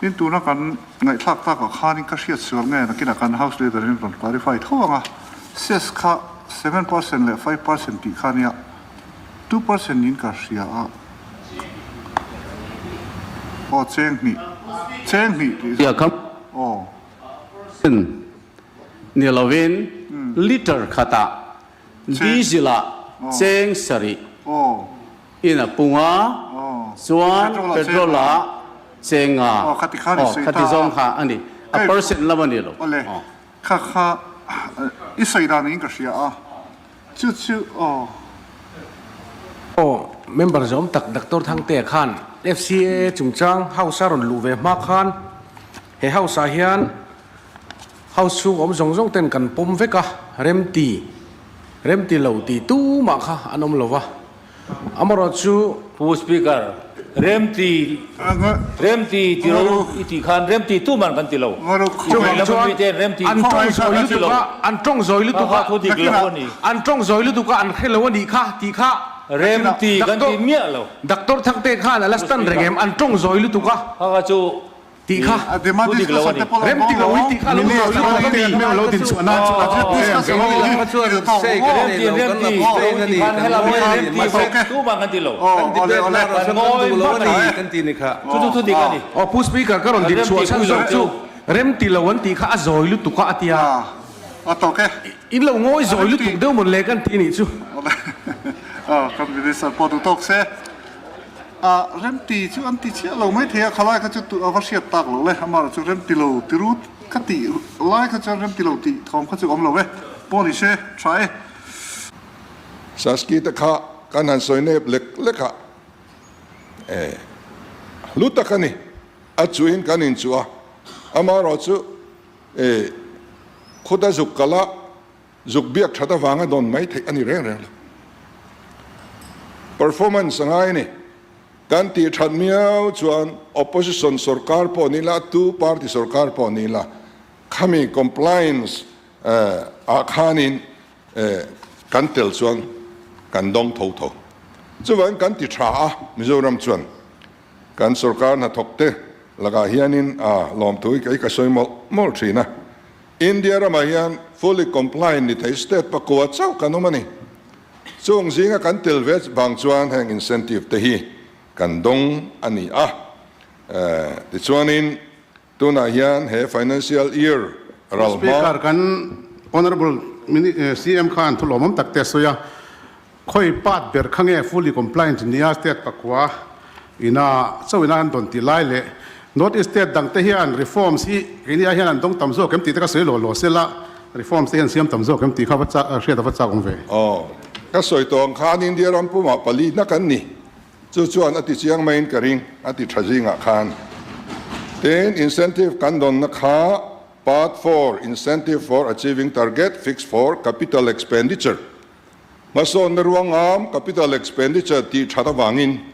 Tin, tuna kan ngaihthlak takah khanin ka hriat sual nge nakinah kan House Leader in rawn clarify tho ang a, Cess kha 7% leh 5% tih kha nia, 2% in ka hria a, aw cheng hnih, cheng hnih tih zawk, aw. Percent ni lovin liter khatah diesel ah cheng sarih. In a pung a, chuan petrol ah cheng a, aw khati zawng kha a ni, a percent lam a ni lo. Awle, kha kha i sawi dan in ka hria a, chu chu aw. Aw, member zawm tak Doctor Thangtea khan FCAA chungchang House a rawn luh ve hma khan he House ah hian House chhung awm zawng zawng ten kan pawm vek a, remti, remti lo ti tumah kha an awm lo va. Amarawh chu. Pu Speaker, remti, remti ti ro i tih khan remti tuman kan ti lo. Chuvang chuan an tawng zawi lutuk a, an tawng zawi lutuk a, an tawng zawi lutuk a an hre lo a nih kha tih kha. Remti kan ti miah lo. Doctor Thangte khan a la stand reng em, an tawng zawi lutuk a. Kha kha chu Tih kha rem ti lo i tih kha lo zawi lutuk a mi. Aw Pu Speaker ka rawn din chhuah chhan zawk chu rem ti lo an tih kha a zawi lutuk a a tia. In lo ngawi zawi lutuk deuh mawn le kan ti nih chu. A remti chu an ti chiah lo mai thei a, khalai kha chu tu a va hriat tak lo le, amaherawh chu remti lo ti rut ka tih lai kha chuan remti lo tih thawm kha chu awm lo e, pawh ni se tha e. Saski te kha kan han sawi nep lek lek a, e hlu tak a ni, a chuhin kan inchuh a, amaherawh chu e khuta zuk kal a, Zuk biak that avanga dawn mai theih a ni reng reng lo. Performance a ngai a ni. Kan tih that miau chuan opposition sorkar pawh ni la, two party sorkar pawh ni la, khami compliance ah khanin kan tel chuan kan dawng tho tho. Chuvangin kan ti tha a, Mizoram chuan kan sorkar hnathawk te lakah hianin lawmthu hi kei ka sawi mawlh mawlh thin a. India ramah hian fully compliant ni thei state pakua chauh kan awm a ni. Chung zinga kan tel ve vang chuan heng incentive te hi kan dawng a ni a. Tichuanin tunah hian he financial year ral hma. Speaker, kan Honourable CM khan thu lawmawm tak te a sawi a, khawi part ber kha nge fully compliant nia state pakua ina chauh ina an dawn tih lai leh North East state dang te hian reforms hi keini ai hian an dawng tam zawk em tih te ka sawi lawh lawh sela reforms te hian siam tam zawk em tih kha va chak hriat a va chak awm ve. Aw, ka sawi tawh ang khan India ram pumah pali na kan ni. Chu chuan a ti chiang maiin ka ring, a ti tha zingah khan. Tin, incentive kan dawnna kha Part 4, Incentive for Achieving Target Fixed for Capital Expenditure, Hmasawnna ruangam capital expenditure tih that avangin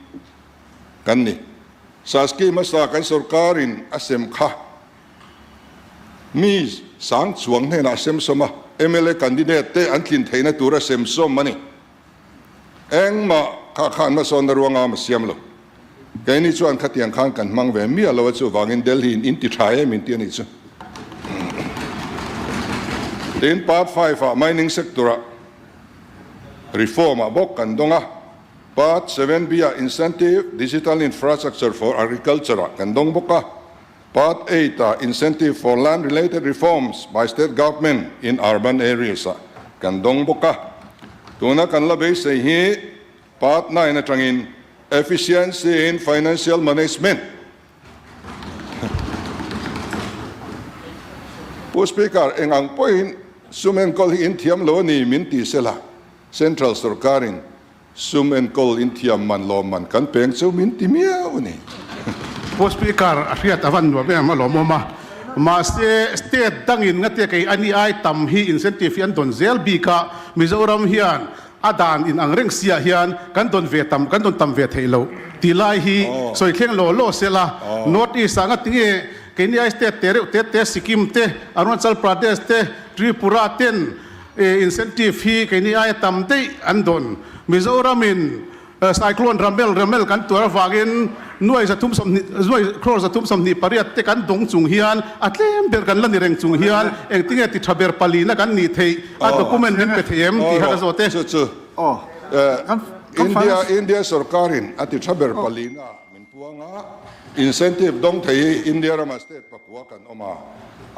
kan ni. Saski hmasa kan sorkarin a sem kha mi sang chuang hnenah a sem sawm a, mla candidate te an tlin theihna tura sem sawm a ni. Engmah kha khan hmasawnna ruangam a siam lo. Keini chuan khatiang khan kan hmang ve miah lo a, chuvangin Delhi in in ti tha em in ti a nih chu. Tin, Part 5 ah mining sector ah reform ah bawk kan dawng a, Part 7B ah incentive digital infrastructure for agriculture ah kan dawng bawk a, Part 8 ah incentive for land related reforms by state government in urban areas ah kan dawng bawk a. Tuna kan la beisei hi Part 9 atangin efficiency in financial management. Pu Speaker, eng ang pawhin sum enkawl hi in thiam lo a ni min ti sela, Central sorkarin sum enkawl in thiam man lawm man kan peng chu min ti miau a ni. Pu Speaker, a hriat a van nuam em a lawmawm a, mahse state dangin ngatia kei a ni ai tam hi incentive hi an dawn zel bik a, Mizoram hian A dan in ang reng siah hian kan dawn ve tam kan dawn tam ve theih loh tih lai hi sawi thleng law law sela North East ah nga tinge keini ai state te reuh te te Sikkim te Arunachal Pradesh te Tripura ten incentive hi keini aia tam daih an dawn Mizoram in cyclone Ramel Ramel kan tuar avangin. Nuai 320, nuai crore 328 te kan dawng chung hian a tlem ber kan la ni reng chung hian engtinge ti tha ber palina kan nih theih a document min pe thei em tih kha ka zawt e. Chu chu India India sorkarin a ti tha ber palina min puang a, incentive dawng thei hi India rama state pakua kan awm a,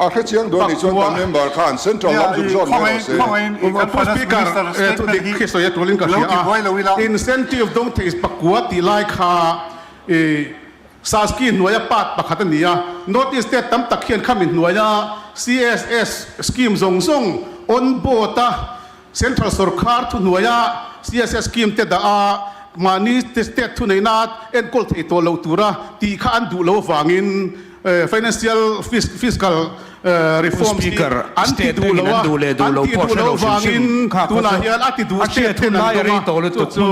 a hre chiang duh a nih chuan kan member khan central lam zuk zawt mai rawh se. Pu Speaker, thudik khi sawi a tulin ka hria a, incentive dawng thei pakua tih lai kha Saski hnuaia part pakhat a ni a, North East state tam tak hian khami hnuaia CSS scheme zawng zawng on board a Central sorkar thuhnuaia CSS scheme te dah a, mahni state thuneihna enkawl thei tawh loh tura tih kha an duh loh avangin financial fiscal reforms hi an ti duh lo a, an tih duh loh avangin tunah hian a ti duh state ten an dawng a, chu chu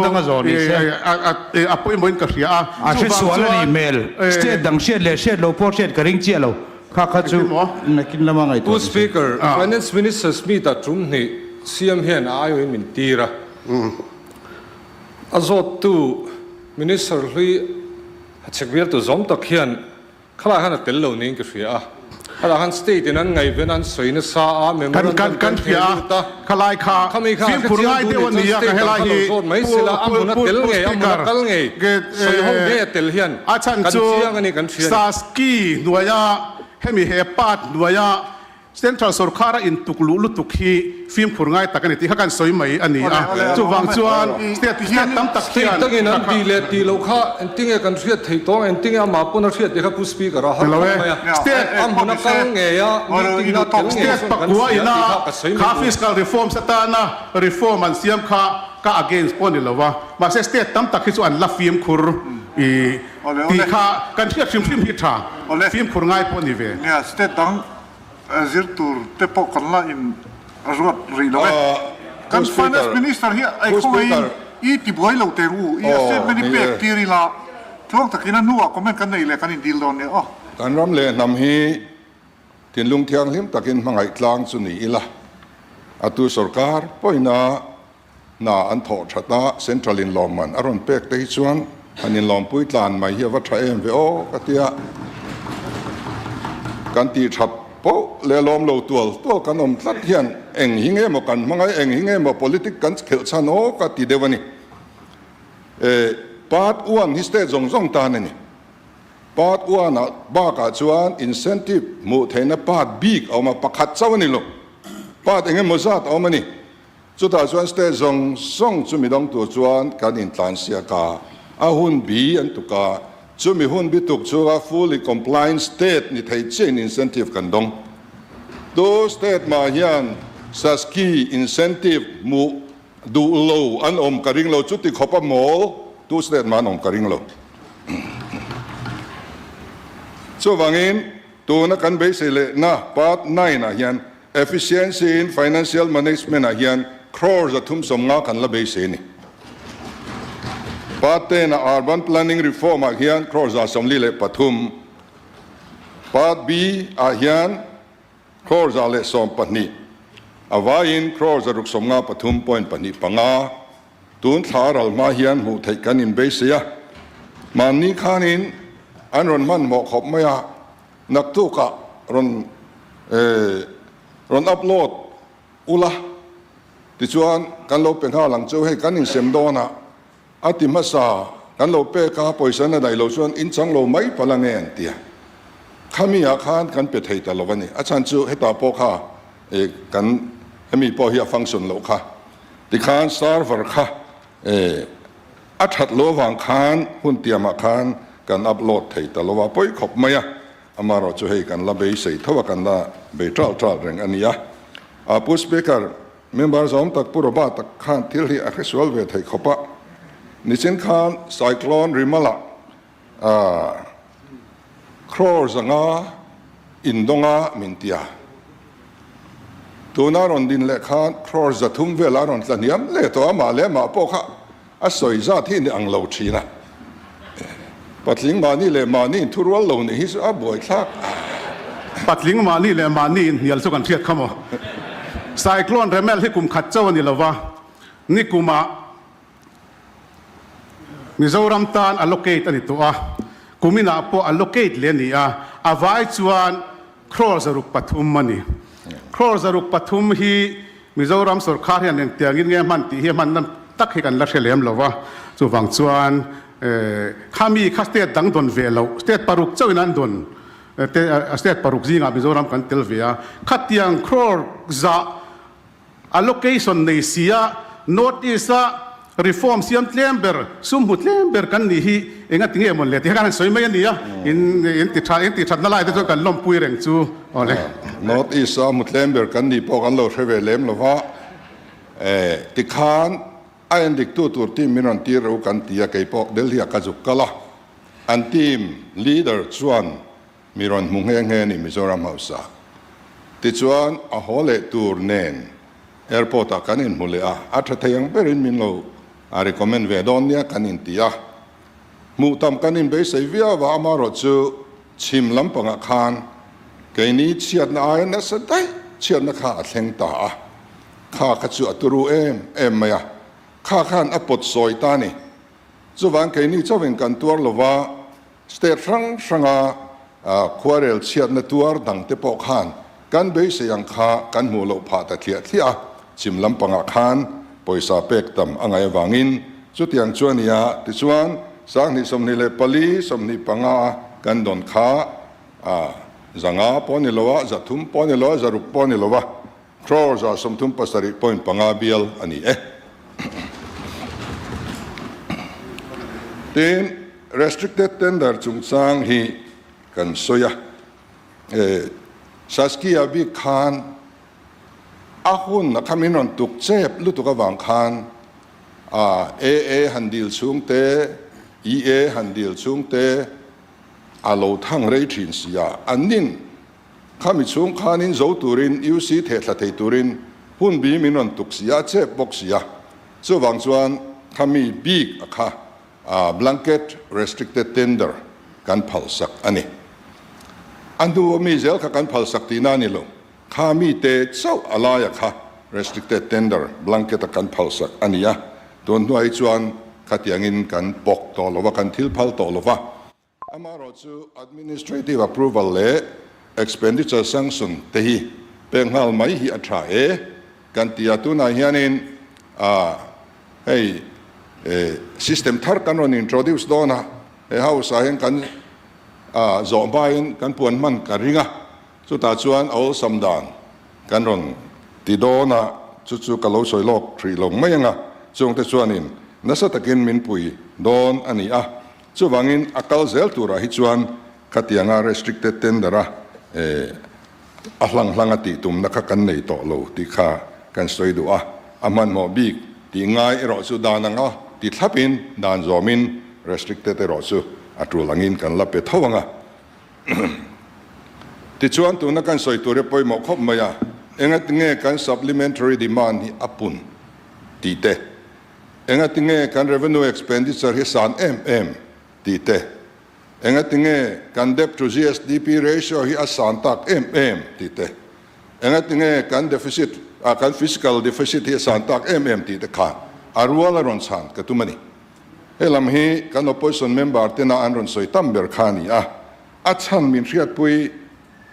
a pawimawhin ka hria a, chuvang chuan. State dang hriat leh hriat loh pawh hriat ka ring chiah lo. Kha kha chu nakin lama ngaihtuah Pu ni se. Speaker, Finance Minister Smith-a tum hnih siam hian a aiawhin min tir a. A zawttu Minister hlui a chhek vialtu zawm tak hian khalai khan a tel lo niin ka hria a. Khalai khan State in an ngaihven a, an sawi nasa a, memorandum kan theh lut a. Khami kha a hrechiang duh nih chuan State dang kha lo zawt mai sela, a hmun a tel ngei, a hmun a kal ngei, sawi ho ngei a tel hian kan chiang a ni kan hria a ni. Saski hnuaia hemi he part hnuaia Central sorkara intuk luh lutuk hi fimkhur ngai tak a ni tih kha kan sawi mai a ni a. Chuvang chuan state state tam tak State hian dangin an tih leh tih loh kha engtinge kan hriat theih tawng, engtinge amah pawn a hriat tih kha Pu Speaker a har khawp mai a. A hmun a kal ngei a, meeting na tel ngei State chuan kan pakua hria ina tih kha ka sawi mai kha duh. fiscal reforms atana reform an siam kha ka against pawh a ni lo a, mahse state tam tak hi chu an la fimkhur i tih kha kan hriat hrim hrim hi tha, fimkhur ngai pawh a ni ve. Nia, state dang zir tur te pawh kan la in ruat rih lo e. Kan Finance Minister hi ei khawngaihin i ti buai lo teh u, i a statement hi pek tir ila tluang takin a hnuah comment kan nei leh kan in dil dawn nia aw. Kan ram leh hnam hi thinlung thianghlim takin hmangaih tlang chu ni ila, a tu sorkar pawhin a Hna an thawh that a, Central in lawmman a rawn pek te hi chuan han inlawmpui tlan mai hi a va tha em ve aw ka ti a. Kan tih that poh leh lawm lo tual tual kan awm tlat hian eng hi nge maw kan hmang a, eng hi nge maw politic kan khelh chhan aw ka ti deuh a ni. Part one hi state zawng zawng tan a ni. Part one ah bakah chuan incentive hmuh theihna part bik a awm a, pakhat chauh a ni lo. Part eng emaw zat a awm a ni. Chutah chuan state zawng zawng chu midang tur chuan kan intlansiak a, a hun bi an tuk a, chumi hun bi tuk chunga fully compliant state ni thei chiahin incentive kan dawng. Tu state mah hian SASCI incentive hmuh duh lo an awm ka ring lo, chuti khawpa mawl tu state mah an awm ka ring lo. Chuvangin tuna kan beisei lehna part nine ah hian Efficiency in Financial Management ah hian crore 350 kan la beisei a ni. Part ten ah Urban Planning Reform ah hian crore 143, Part B ah hian crore 112, a vaiin crore 653.25 tun thla ral hma hian hmuh theih kan inbeisei a. Mahni khanin an rawn hmanhmawh khawp mai a. Naktukah rawn rawn upload ula tichuan kan lo pe nghal ang chu hei kan insem dawn a a ti hmasa kan lo pek a pawisa na daih lo chuan in chang lo mai palh ange an ti a khami ah khan kan pe thei ta lo a ni a chhan chu hetah pawh kha kan hemi pawh hi a function loh kha tikhan server kha A that lo avang khan hun tiamah khan kan upload thei ta lo a, pawi khawp mai a, amaherawh chu hei kan la beisei tho a, kan la bei ṭal ṭal reng a ni a. A Pu Speaker, member zawm tak Pu Robert tak khan thil hi a hresual ve thei khawp a, nichin khan Cyclone Rimala a crore 500 indawnga min ti a, tuna rawn din leh khan crore 300 vel a rawn tla hniam leh tawh a, mah leh mah pawh kha a sawi zat hi ni ang lo thin a, patling mahni leh mahni inthurual lo nih hi chu a buaithlak. Patling mahni leh mahni inhnial chu kan hriat kha maw? Cyclone Remal hi kum khat chauh a ni lova, nikumah Mizoram tan allocate a ni tawh a. Kuminah pawh allocate leh a ni a, a vai chuan crore 103 a ni. Crore 103 hi Mizoram sorkar hian engtiangin nge hman tih hi a hmanna tak hi kan la hre lem lo va, chuvang chuan khami kha state dang dawn ve loh, state paruk chauhin an dawn te, state paruk zingah Mizoram kan tel ve a, khatiang crore zah Allocation nei si a, North East a reform siam tlem ber, sum hmu tlem ber kan nih hi enga ti nge mawn le tih kha kan han sawi mai a ni a, in in ti tha, in ti thatna lai te chuan kan lawmpui reng chu aw le. North East a hmu tlem ber kan nih pawh kan lo hre ve lem lo va, tikhan a endiktu tur team min rawn tir reuh kan ti a, keipawh Delhi ah ka zuk kal a, an team leader chuan Mi rawn hmu nghe nghe ni Mizoram hausa. Tichuan a haw leh tur nen airport ah kan inhmu leh a, a tha thei ang berin min lo a recommend ve dawn nia kan inti a. Hmuh tam kan inbeisei viau a, amaherawh chu chhim lampangah khan keini chhiatna aia nasa daih chhiatna kha a thleng ta a, kha kha chu a turu em em mai a, kha khan a pawt sawi ta ni. Chuvang keini chauhin kan tuar lova, State hrang hranga khuarel chhiatna tuar dangte pawh khan kan beisei ang kha kan hmuh loh phah ta thliah thliah a, chhim lampangah khan pawisa pek tam a ngaih avangin chutiang chu a ni a, tichuan 2024, 25 a kan dawn kha 500 pawh a ni lo a, 300 pawh a ni lo a, 600 pawh a ni lo a. Crore 37.5 bial a ni e. Tin, restricted tender chungchang hi kan sawi a, Saskia bik khan a hun a kha min rawn tuk chep lutuk avang khan AA han dil chhung te, EA han dil chhung te a lo thang rei thin si a, an nin Khami chhung khanin zo turin UC thehthla thei turin hun bi min rawn tuk si a, chep bawk si a. Chuvang chuan khami bik a kha blanket restricted tender kan phalsak a ni. A hnu a mi zel kha kan phalsak tihna a ni lo. Kha mi te chauh a laia kha restricted tender blanket a kan phalsak a ni a. Tun hnuah hi chuan khatiangin kan pawk tawh lo va, kan thil phal tawh lo va. Amaherawh chu administrative approval leh expenditure sanction te hi pek nghal mai hi a tha e kan ti a, tunah hianin hei system thar kan rawn introduce dawn a, he house ah hian kan zawh hmain kan puan hman ka ring a, chutah chuan a awlsam dan kan rawn ti dawn a, chu chu ka lo sawi lawk hrih lo mai ang a, chungte chuanin nasa takin min pui dawn a ni a. Chuvangin a kal zel turah hi chuan khatianga restricted tender a a hlang hlang a tih tumna kha kan nei tawh lo tih kha kan sawi duh a, a hmanhmawh bik tih ngai erawh chu dan anga ti thlapin dan zawmin restricted erawh chu a tul angin kan la pe tho ang a. Tichuan tuna kan sawi tur hi pawimawh khawp mai a, engatinge kan supplementary demand hi a pun tih te, Engatinge kan revenue expenditure hi san em em tih te, engatinge kan debt to GSDP ratio hi a san tak em em tih te, engatinge kan deficit ah kan fiscal deficit hi a san tak em em tih te kha a rual a rawn chhan ka tum a ni. He lam hi kan opposition member tena an rawn sawi tam ber kha a ni a, a chhan min hriatpui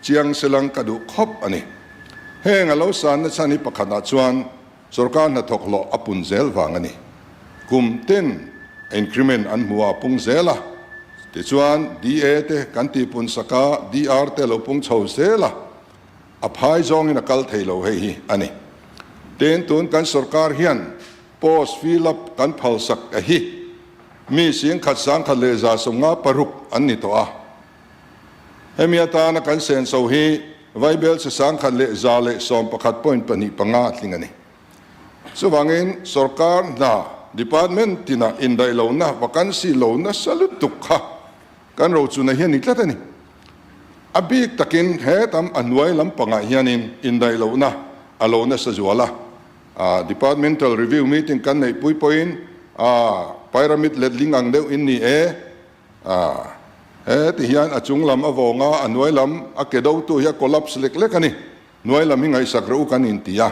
chiang selang ka duh khawp a ni. Heng a lo sanna chhan hi pakhatah chuan Sorkar hnathawk hlawh a pun zel vang a ni. Kum ten increment an hmu a pung zel a, tichuan DA te kan tihpun sak a, DR te lo pung chho zel a, a phai zawngin a kal thei lo hei hi a ni. Tin, tun kan sorkar hian post fill up kan phal sak a hi mi 11,156 an ni tawh a. Hemi atana kan senso hi Vaibel chi 1111.25 a tling a ni. Chuvangin sorkar hna department tinah indaih lohna vacancy lo nasa lutuk kha kan rochuna hi a ni tlat a ni. A bik takin he tam a hnuai lampangah hianin indaih lohna a lo nasa zual a. Departmental review meeting kan neihpui pawhin pyramid letling ang deuh in ni e. A, he ti hian a chung lam a vawng a, a hnuai lam a ke do tu hi a collapse lek lek a ni. Hnuai lam hi ngaihsak rawh u kan inti a.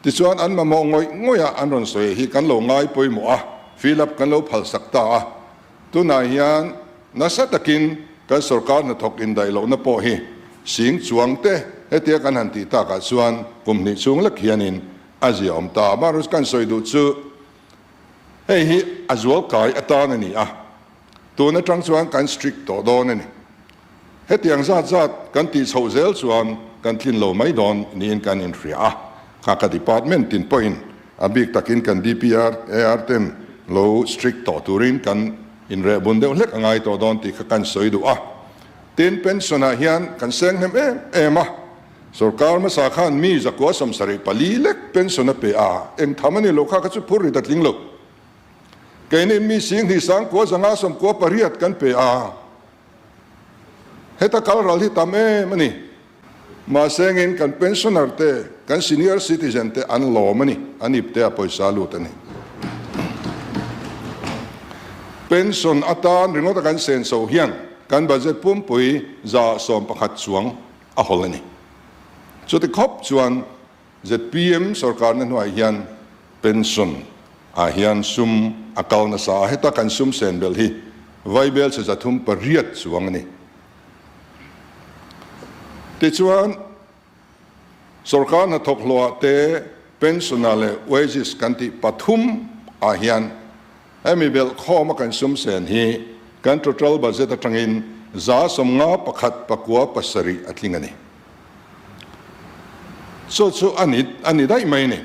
Tichuan an mamawh ngawih ngawih a an rawn sawi hi kan lo ngai pawimawh a, fill up kan lo phalsak ta a. Tunah hian. Nasa takin kan sorkar hnathawk indaih lohna pawh hi sing chuang te hetia kan han tih takah chuan kum hnih chhung lek hianin a zia awm ta. Amaherawhchu kan sawi duh chu hei hi a zualkai atan a ni a, tun atang chuan kan strict tawh dawn a ni. Hetiang zat zat kan tih chhoh zel chuan kan tlin lo mai dawn niin kan inhria a, kha ka department tin pawhin a bik takin kan DPR, AR ten lo strict tawh turin kan inreh bun deuh hlek a ngai tawh dawn tih kha kan sawi duh a. Tin, pension ah hian kan seng hnem em em a, sorkar hmasa khan mi zakua 74 lek pension a pe a, eng tham a ni lo kha kha chu phur rit a tling lo. Keini mi 10,000 598 kan pe a. Heta kal ral hi tam em a ni. Mahse engin kan pensioner te, kan senior citizen te an lawm a ni, an ip te a pawisa lut a ni. Pension atan ringawt a kan senso hian kan budget pumpui 11% chuang a hawl a ni. Chuti khawp chuan Zpm sorkarna hnuaiah hian pension ah hian sum a kal nasa a, heta kan sum sen belh hi vaibel chhe 308 chuang a ni. Tichuan, sorkar hnathawk hlawhah te pension ah leh wages kan tih pathum ah hian hemi belh khawm a kan sum sen hi kan total budget atangin 51 9 7 a tling a ni. Chu chu a ni a ni daih mai ni.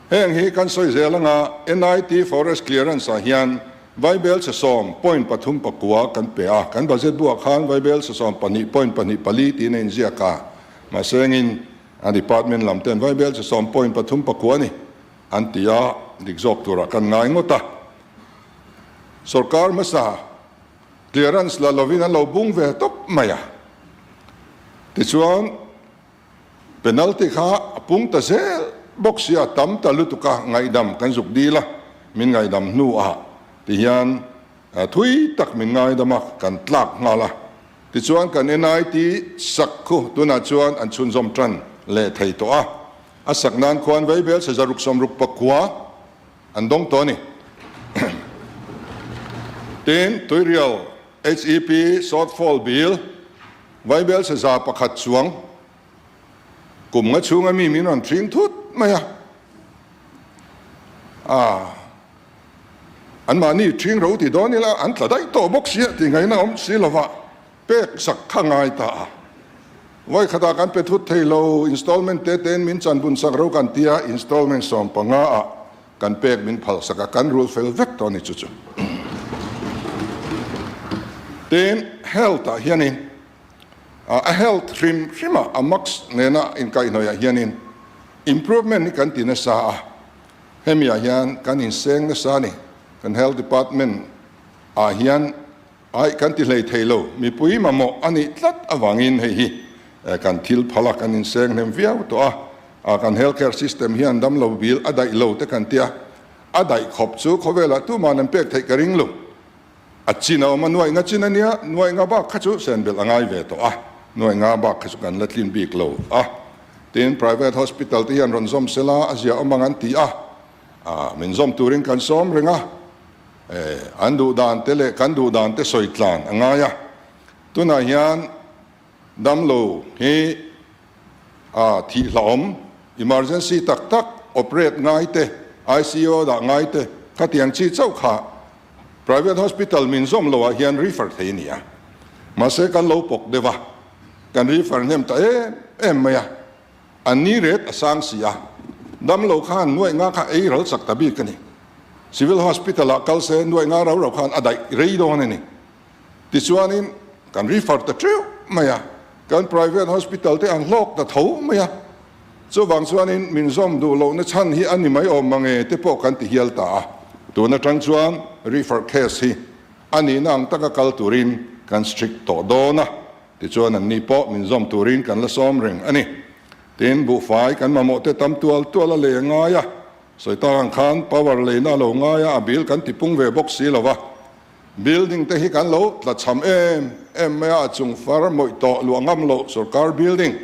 Heng hi kan sawi zel anga NIT Forest Clearance ah hian Vaibel chhe sawm point pathum pakua kan pe a, kan budget buah khan Vaibel chhe sawm pahnih point pahnih pali tiin a inziak a, mahse engin a department lam ten Vaibel chhe sawm point pathum pakua a ni an ti a, dik zawk turah kan ngai ngawt a. Sorkar hmasa Clearance la lovin an lo bung ve tawp mai a. Tichuan, penalty kha a pung ta zel bawk sia, tam ta lutuk a, ngaihdam kan zuk dil a, min ngaihdam hnuah tihian thui tak min ngaidam a, kan tlak nghal a. Tichuan, kan NIT sak khu tunah chuan an chhunzawm tan leh thei tawh a, a sak nan khuan Vaibel 669 An dawng tawh a ni. Tin, Tuirial HEP shortfall bill Vaibel 100 chuang kum nga chhunga mi min rawn thing thut mai a. Ah, anmahni thing ro ti dawn ila an tla daih tawh bawk sia tih ngaihna awm si lova pek sak kha ngai ta a. Vawi khatah kan pe thut thei lo, installment te tein min chan bun sak ro kan tia, installment 15 ah kan pek min phal sak a, kan rul fel vek tawh a ni chu chu. Tin, health ah hianin, a health hrim hrim ah a max nena inkaihhnawih ah hianin improvement hi kan ti nasa a, hemi ah hian kan inseng nasa a ni, kan health department ah hian. Aih, kan ti hlei thei lo. Mipui mamawh a nih tlat avangin hei hi kan thil phal a, kan inseng hnem viau tawh a. Kan health care system hian damlo bil a daih lo te kan tia, a daih khawp chu khawvelah tuman an pek theih ka ring lo. A chin a awm a, nuaih nga chin a nia, nuaih nga bak kha chu sen belh a ngai ve tawh a, nuaih nga bak kha chu kan la tlin bik lo a. Tin, private hospital te hian rawn zawm sela a zia awm ang an ti a, min zawm turin kan sawm reng a. An duh dan te leh kan duh dan te sawi tlan a ngai a, tunah hian damlo hi a thih hlauhawm, emergency tak tak operate ngai te, ICU dah ngai te khatiang chi chauh kha private hospital min zawm loh ah hian refer thei a ni a, mahse kan lo pawk deuh a, kan refer hnem ta em em mai a, An ni ret a sang si a, damlo khan nuaih nga kha ei ral chak ta bik a ni. Civil Hospital ah kal se nuaih nga rau rau khan a daih rei dawn a ni. Tichuanin kan refer ta teuh mai a, kan private hospital te an hlawk ta tho mai a. Chuvang chuanin min zawm duh lohna chhan hi a ni mai awm mange te pawh kan ti hial ta a. Tun atang chuan refer case hi a nihna ang taka kal turin kan strict tawh dawn a. Tichuan anni pawh min zawm turin kan la sawm reng a ni. Tin, buhfai kan mamawh te tam tual tual a lei a ngai a, sawi tak ang khan power leina a lo ngai a, a bill kan tipung ve bawk si lo va. Building te hi kan lo tla cham em em mai a, a chung far mawih tawh luah ngam loh sorkar building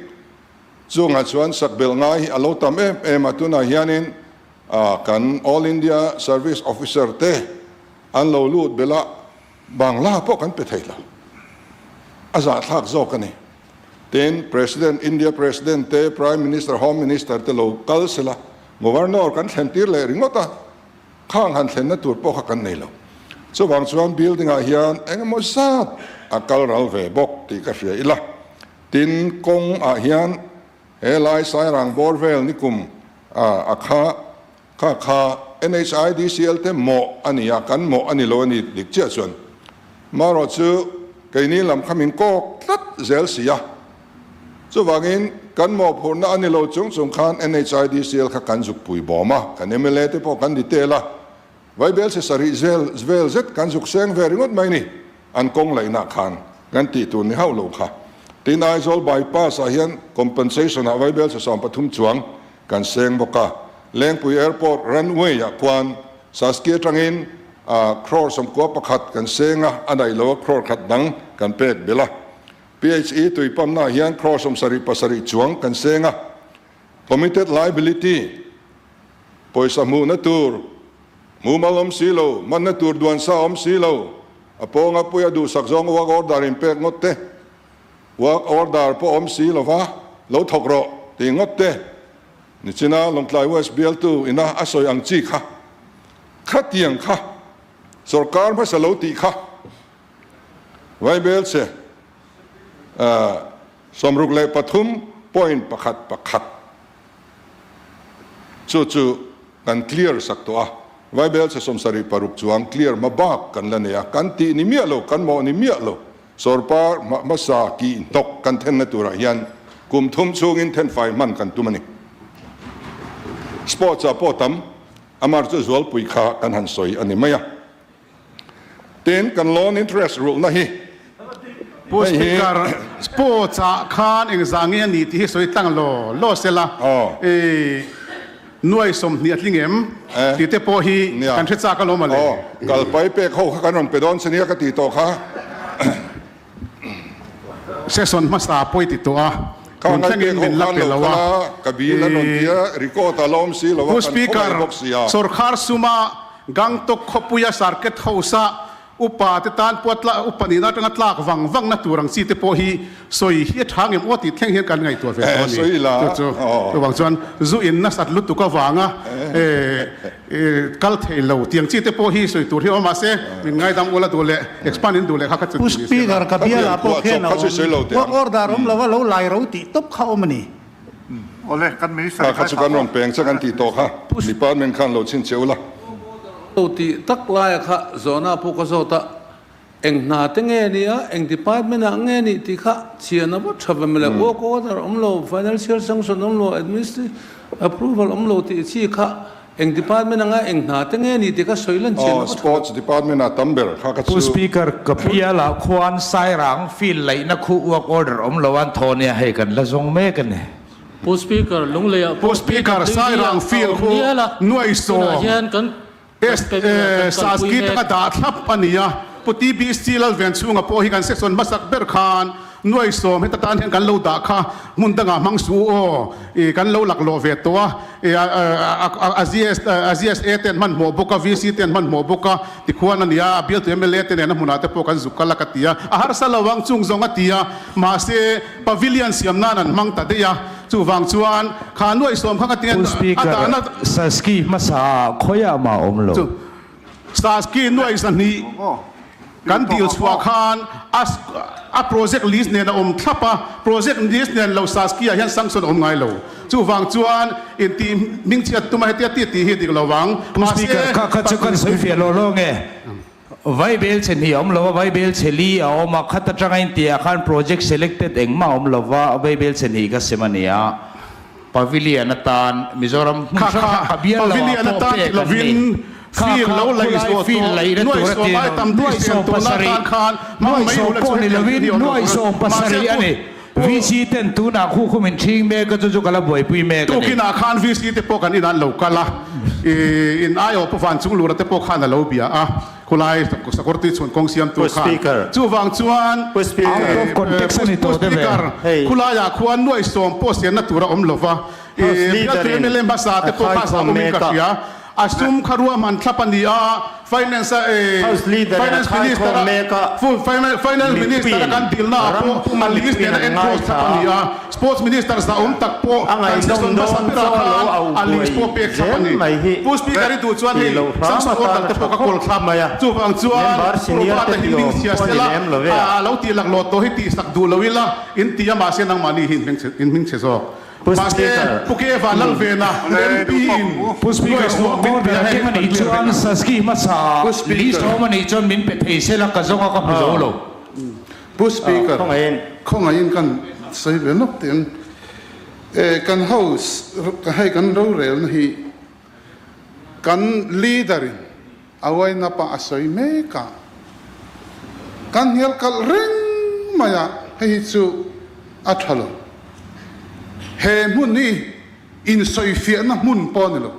chungah chuan sak belh ngai hi a lo tam em em a, tunah hianin kan All India Service Officer te an lo lut belh a. Bangla pawh kan pe thei lo. A zahthlak zawk a ni. Tin, President, India President te, Prime Minister, Home Minister te lo kal sela, Governor kan thlen tir leh ringawt a, khang han thlenna tur pawh kha kan nei lo. Chuvang chuan building ah hian eng emaw zat a kal ral ve bawk tih ka hria ila. Tin, kawng ah hian he lai Sairang bawr vel nikum a kha Kha kha NHIDCL te mawh a ni a, kan mawh a ni lo a ni dik chiah chuan. Marawh chu keini lam kha min kawk tlat zel si a. Chuvangin kan mawhphurhna a ni lo chung chung khan NHIDCL kha kan zuk pui bawm a, kan mla te pawh kan detail a, Vaibel chhe sarih zel vel zet kan zuk seng ve ringawt mai ni. An kawng laihna khan kan tih tur ni hauh lo kha. Tin Aizawl bypass ah hian compensation ah Vaibel chhe 13 chuang Kan seng bawk a, Lengpui Airport runway ah khuan Saski atangin crore 91 kan seng a, a daih lo a crore khat dang kan pek belh a. PHE tui pump na ah hian crore 77 chuang kan seng a. Committed liability, pawisa hmuhna tur mumal awm si lo, manna tur duan sa awm si lo, a pawnga puia duhsak zawng work order in pek ngawt te, Work order pawh awm si lova, lo thawk rawh tih ngawt te nichina Lawngtlai West bialtu ina a sawi ang chi kha, khatiang kha sorkar hmasa lo tih kha Vaibel che 63 point 1 1 chu chu kan clear sak tawh a, Vaibel che 76 chuang clear hma bak kan la nei a, kan tih ni miah lo, kan mawh ni miah lo. Sawrpar hmasa kih hnawk kan thenna turah hian kum thum chhungin thenfai hman kan tum a ni. Sports ah pawh tam, amar chu zualpui kha kan han sawi a ni mai a. Tin, kan loan interest rulhna hi Pu hei hi. Speaker, sports ah khan engzah nge a ni tih hi sawi tlang law law sela. I Nuai 20 a tling em? Tih te pawh hi kan hre chak alawm a le. Aw, kal pai pek ho kha kan rawn pe dawn che nia ka ti tawh kha. Session hmasa pawi ti tawh a, tun thlengin min la pe lo a. Ka bil an rawn tia, record a la awm si lo a, Pu kan Speaker, khawngaih bawk si a. Sawrkhar suma Gangtok khawpuia Circuit House-a Upa te tan pawh tla upa nihna atanga tlak vang vang na tur ang chi te pawh hi sawi hi a tha ngem aw tih thleng hian kan ngaihtuah ve tawh a ni. Chu chu chuvang chuan zu in nasat lutuk avanga kal thei lo tiang chi te pawh hi sawi tur hi awm mahse min ngaidam ula duh leh expand in duh leh kha kha chu Pu ti ni se Speaker la. ka bialah pawh khian a awm. Work order awm lova lo lai ro tih tawp kha awm a ni. Awle, kan Minister Kha kha chu kan rawn peng che kan tih tawh kha, Department khan lo chhin che ula. Lo tih tak laia kha zawhna pawh ka zawt a, eng hna te nge ni a, eng department ah nge nih tih kha chhian a va tha ve mawle, work order awm lo, financial sanction awm lo, administrative approval awm lo tih chi kha Eng department anga eng hna te nge ni tih ka sawi lan chian Aw, a va tha. Sports department ah tam ber kha ka Pu chu. Speaker, ka bialah khuan Sairang field laihna khu work order awm lo an thaw nia hei kan la zawng mek a ni. Pu Speaker, Lungleiah Pu pawh Speaker, PWD ah Sairang a field awm khu nial a, nuai tunah sawm hian kan kan pe kan kalpui Saski mek. taka dah thlap a ni a. Pu TBC Lalvenchhunga pawh hi kan section hmasak ber khan Nuai 10 heta tan hian kan lo dah kha hmun dangah hmang suh u aw, i kan lo laklawh ve tawh a, i a a GSA te an hmanhmawh bawk a, VC te an hmanhmawh bawk a, tikhuan a nia, a bialtu mla te nena hmunah te pawh kan zuk kal a ka ti a, a harsa lo ang chung zawng a ti a, mahse pavilion siam nan an hmang ta daih a, chuvang chuan kha nuai 10 kha ka ti Pu a Speaker, dahna. Saski hmasa ah khawiah mah awm lo. Saski nuai 2 kan dil chhuah khan a a project list nen a awm thlap a, project list nen lo Saski ah hian sanction a awm ngai lo. Chuvang chuan intih hmingchhiat tuma hetia ti tih hi dik lo vang. Pu Speaker, Mahse, kha kha chu kan sawi fiah lawh lawng e. Vaibel chhe hnih a awm lo a, vaibel chhe li a awm a, khat atanga intiah khan project selected engmah a awm lo va, vaibel chhe hnih ka sem a ni a. Pavilion atan Mizoram hmun Kha hrang kha hrang ka bial lo ah Pavilion pawh atan pek ti an ni. lovin Kha field kha lo laih khulai zawh field tawh laihna nuai tur a 10 ti ai lo. tam tih Nuai siam 10 tawhna pasarih atan khan hmang nuai mai 10 ula pawh chu ni hetiang lovin thil hi awm lo nuai tur a 10 mahse pasarih a pu ni. pu VC ten tunah khu khu min ṭhing mek a chu chu ka la buaipui mek a ni. Tukinah khan VC te pawh kan inah an lo kal a, i in aiawh pawh van chung lura te pawh khan a lo bia a. Khulai Sakawrti chhun kawng siamtu Pu khan Speaker. chuvang chuan Pu Speaker. Out of context a ni Pu tawh deuh e. Speaker Hei. khulaiah khuan nuai 10 pawh sianna tur a awm lova House i Leader bialtu in mla hmasa te a pawh kha khaikhawm zah awmin ka mek a. hria. A sum kha ruahman thlap a ni a, Finance a e House Leader in a Finance Minister khaikhawm a mek a, full Finance Minister a mipuiin kan dilna ah ram pawh puma a list mipuiin nena an enclose thlap a ni ngaithla a. Sports Minister zahawm tak pawh a kan ngaihnawm session hmasa dawn berah chaw lo khan au a list buai pawh pek thlap a zel ni. mai hi Pu Speaker i duh chuan tih hei loh hram sanction atan order a te tha pawh ka khawp kawl thlap. mai a, Chuvang chuan member Pu senior Robert te a hi tih hming awm chhia pawh a ni sela lem lo ve a. a lo tih laklawh tawh hi tihsak duh lo ila in ti a mahse nangmahni hi in hming chhe zawk. Pu Mahse, Speaker. Pu Keva Lalvena MP in Pu Speaker, Nuai suah min Order bia hei keng a kan nih clear chuan vek ang. Saski hmasa Pu list Speaker. awm a nih chuan min pe thei sela ka zawng a ka hmu zo lo. Pu Speaker, Khawngaihin. khawngaihin kan sawi ve nawk teh ang. Eh, kan House, hei kan rorelna hi kan Leader in A uainapa a sawi mek a, kan hnial kalh reng mai a, hei hi chu a tha lo. He hmun hi insawifiahna hmun pawh a ni lo,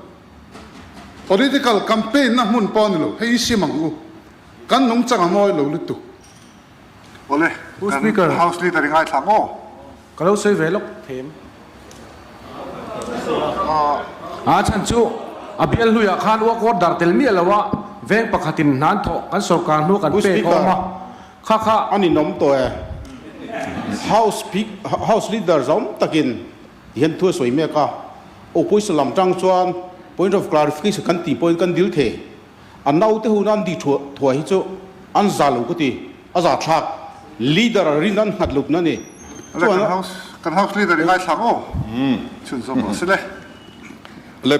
political campaign na hmun pawh a ni lo, hei hi sim ang u, kan nungchang a mawi lo lutuk. Awle, kan House Leader i ngaithla ang aw. Ka lo sawi ve lawk them. A chhan chu a bial hluiah khan work order tel miah lo a, veng pakhatin hna an thawh kan sorkar hnu kan pek a awm a, kha kha. A ninawm tawh e. House House Leader zawm takin tihian thu a sawi mek a, Opposition lam tang chuan point of clarification kan tih pawhin kan dil thei. A naute hun an di thuah hi chu an za lo ka ti, a za thlak. Leader a rin an nghat lohna a ni. Chuan kan house leader i ngaithla ang aw, chhunzawm rawh se le.